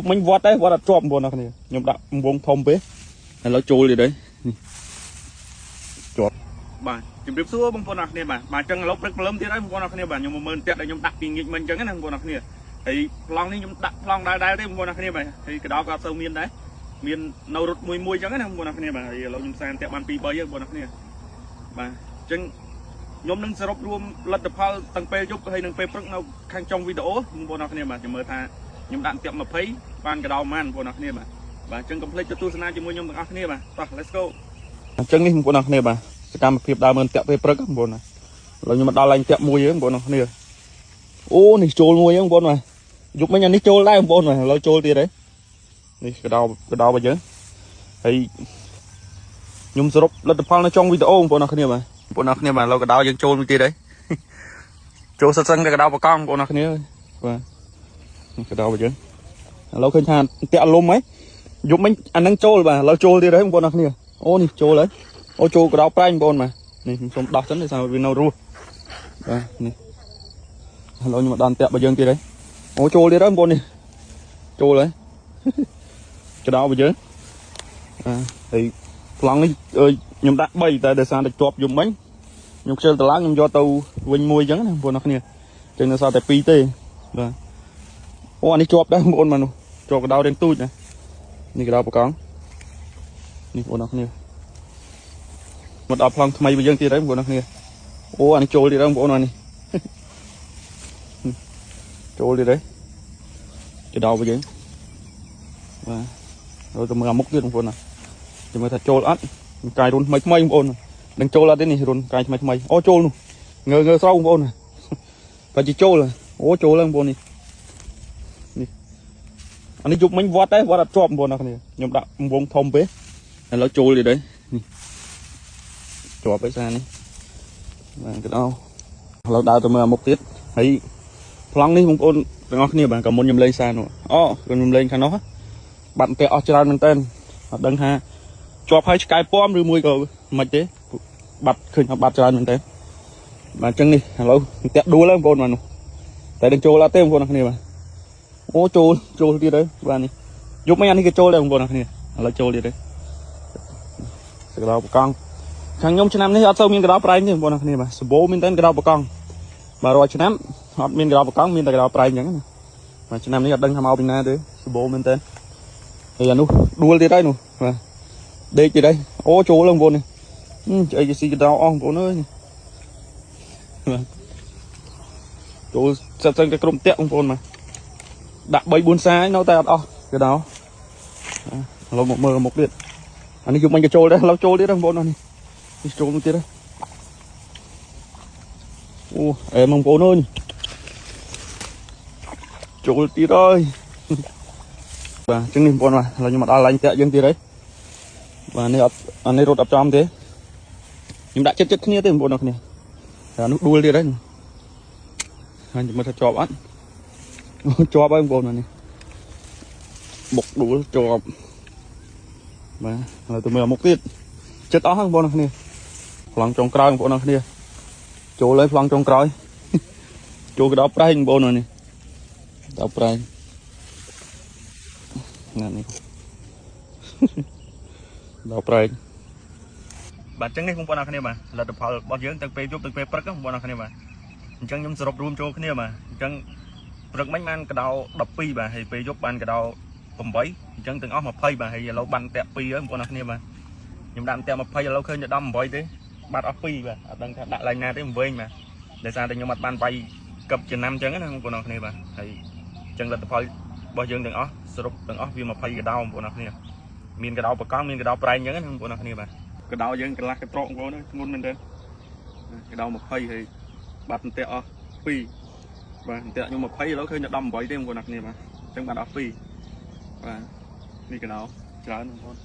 មិញវត្តដែរវត្តអត់ជាប់បងប្អូនអរគ្នាខ្ញុំដាក់វងធំពេកឥឡូវចូលទៀតហើយនេះជាប់បាទជំរាបសួរបងប្អូនអរគ្នាបាទបាទអញ្ចឹងឥឡូវព្រឹកព្រលឹមទៀតហើយបងប្អូនអរគ្នាបាទខ្ញុំមកមើលផ្ទះដែលខ្ញុំដាក់ពីងាកមិញអញ្ចឹងណាបងប្អូនអរគ្នាហើយប្លង់នេះខ្ញុំដាក់ប្លង់ដែរដែរទេបងប្អូនអរគ្នាបាទហើយកដោក៏អត់សូវមានដែរមាននៅរត់មួយមួយអញ្ចឹងណាបងប្អូនអរគ្នាបាទហើយឥឡូវខ្ញុំសានផ្ទះបាន2 3ហើយបងប្អូនអរគ្នាបាទអញ្ចឹងខ្ញុំនឹងសរុបរួមលទ្ធផលទាំងពេលយប់ហើយនិងពេលព្រឹកនៅខាងចុងវីដេអូបងប្អូនអរគ្នាបាទចាំមើលថាខ្ញុំដាក់ផ្ទះ20បានកដោម៉ានបងប្អូនអរគ្នាបាទបាទអញ្ចឹងកុំភ្លេចទៅទស្សនាជាមួយខ្ញុំទាំងអស់គ្នាបាទតោះ let's go អញ្ចឹងនេះបងប្អូនអរគ្នាបាទសកម្មភាពដើរមើលផ្ទះពេលព្រឹកបងប្អូនណាឥឡូវខ្ញុំមកដល់ឡើងផ្ទះមួយហ្នឹងបងប្អូនអរគ្នាអូនេះចូលមួយហ្នឹងបងប្អូនបាទយប់មិញអានេះចូលដែរបងប្អូនបាទឥឡូវចូលទៀតហើយនេះកដោកដោរបស់យើងហើយខ្ញុំសរុបលទ្ធផលនៅចុងវីដេអូបងប្អូនអរគ្នាបាទបងប្អូនអរគ្នាបាទឥឡូវកដោយើងចូលមួយទៀតហើយចូលសិតសឹងតែកដោបកង់បងប្អូនអរគ្នាបាទនេះកដោរបស់យើងឥឡូវឃើញថាផ្ទះលំហើយយប់មិញអាហ្នឹងចូលបាទឥឡូវចូលទៀតហើយបងប្អូនអរគ្នាអូនេះចូលហើយអូចូលកដោប្រែងបងប្អូនបាទនេះខ្ញុំសុំដោះសិនដោយសារវានៅរស់បាទនេះឥឡូវខ្ញុំមកដល់ផ្ទះរបស់យើងទៀតហើយអូចូលទៀតហើយបងប្អូននេះចូលហើយ កដោរបស់យើងបាទហើយប្លង់នេះអើយខ្ញុំដាក់3តែដោយសារតែជាប់យប់មិញខ្ញុំខ្ជិលតឡើងខ្ញុំយកទៅវិញមួយអញ្ចឹងណាបងប្អូនអរគ្នាអញ្ចឹងនៅសល់តែ2ទេបាទអូអានេះជាប់ដែរបងប្អូនបាទនោះជាប់កដោរៀងទូចណានេះកដោបកង់នេះបងប្អូនអរគ្នាមកដល់ប្លង់ថ្មីរបស់យើងទៀតហើយបងប្អូនអរគ្នាអូអានេះចូលទៀតហើយបងប្អូនអានេះ ចូលទៀតហើយកដោរបស់យើងបាទហើយទៅមើលអាមុខទៀតបងប្អូនណាចាំមើលថាចូលអត់កាយរុនថ្មីថ្មីបងប្អូននឹងចូលអត់ទេនេះរុនកាយថ្មីថ្មីអូចូលនោះងើងើស្រោបងប្អូនបើជាចូលអូចូលហើយបងប្អូននេះនេះអានេះយប់មិញវត្តដែរវត្តអត់ជាប់បងប្អូនអរគ្នាខ្ញុំដាក់វងធំពេកឥឡូវចូលទៀតហើយនេះជាប់ឯសារនេះបាទកដោឥឡូវដើរទៅមើលអាមុខទៀតហើយប្លង់នេះបងប្អូនទាំងអស់គ្នាបាទក៏មុនខ្ញុំលេងសារនោះអូខ្ញុំលេងខាងនោះបាត់ផ្ទះអស់ច្រើនមែនតើអត់ដឹងថាជាប់ហើយឆ្កែពំឬមួយក៏មិនទេបាត់ឃើញថាបាត់ច្រើនមែនតើបាទអញ្ចឹងនេះឥឡូវផ្ទះដួលហើយបងប្អូនបាទនោះតែនឹងចូលអត់ទេបងប្អូនអរគ្នាបាទអូចូលចូលទៀតហើយបាទនេះយប់មិញអានេះក៏ចូលដែរបងប្អូនអរគ្នាឥឡូវចូលទៀតហើយសកដោបកង់ខាងខ្ញុំឆ្នាំនេះអត់សូវមានកដោប្រែងទេបងប្អូនអរគ្នាបាទសបោមែនតើកដោបកង់បាទរាល់ឆ្នាំអត់មានកដោបកង់មានតែកដោប្រែងអញ្ចឹងណាបាទឆ្នាំនេះអត់ដឹងថាមកពីណាទេសបោមែនតើហើយអានោះដួលទៀតហើយនោះបាទដេកទៀតហើយអូចូលហើយបងប្អូននេះឆ្អីគេស៊ីកដោអស់បងប្អូនអើយបាទចូលសិតសឹងតែក្រុមតាក់បងប្អូនបាទដាក់3 4សាយនៅតែអត់អស់កដោឥឡូវមកមើលមុខទៀតអានេះយប់មិញក៏ចូលដែរឥឡូវចូលទៀតបងប្អូននេះនេះចូលមួយទៀតហើយអូអែបងប្អូនអើយចូលទៀតហើយបាទអញ្ចឹងនេះបងប្អូនបាទឥឡូវខ្ញុំមកដល់ឡាញ់តាក់យើងទៀតហើយបាទនេះអត់អានេះរត់អត់ចំទេខ្ញុំដាក់ចិត្តចិត្តគ្នាទេបងប្អូនអរគ្នាតែអានោះដួលទៀតហើយហើយខ្ញុំមើលថាជាប់អត់ជាប់ហើយបងប្អូននេះបុកដួលជាប់បាទឥឡូវទៅមើលមុខទៀតចិត្តអស់ហើយបងប្អូនអរគ្នាប្លង់ចុងក្រោយបងប្អូនអរគ្នាចូលហើយប្លង់ចុងក្រោយចូលកដោប្រែងបងប្អូននេះដល់ប្រែងណានេះដល់ប្រែងបាទអញ្ចឹងនេះបងប្អូនអរគ្នាបាទលទ្ធផលរបស់យើងទាំងពេលយប់ទាំងពេលព្រឹកបងប្អូនអរគ្នាបាទអញ្ចឹងខ្ញុំសរុបរួមចូលគ្នាបាទអញ្ចឹងព្រឹកមិញបានកដោ12បាទហើយពេលយប់បានកដោ8អញ្ចឹងទាំងអស់20បាទហើយឥឡូវបានតាក់2ហើយបងប្អូនអរគ្នាបាទខ្ញុំដាក់តាក់20ឥឡូវឃើញតែ18ទេបាត់អស់2បាទអត់ដឹងថាដាក់ឡើងណាទេវិញបាទដោយសារតែខ្ញុំអត់បានវាយកឹបចំណាំអញ្ចឹងណាបងប្អូនអរគ្នាបាទហើយអញ្ចឹងលទ្ធផលរបស់យើងទាំងអស់សរុបទាំងអស់វា20កដោបងប្អូនអរគ្នាមានកដោបកង់មានកដោប្រែងអញ្ចឹងណាបងប្អូនអរគ្នាបាទកដោយើងកន្លះកត្រកបងប្អូនធ្ងន់មែនទែនកដោ20ហើយបាត់អន្ទាក់អស់2បាទអន្ទាក់ខ្ញុំ20ឥឡូវឃើញតែ18ទេបងប្អូនអរគ្នាបាទអញ្ចឹងបាត់អស់2បាទនេះកដោច្រើនបងប្អូន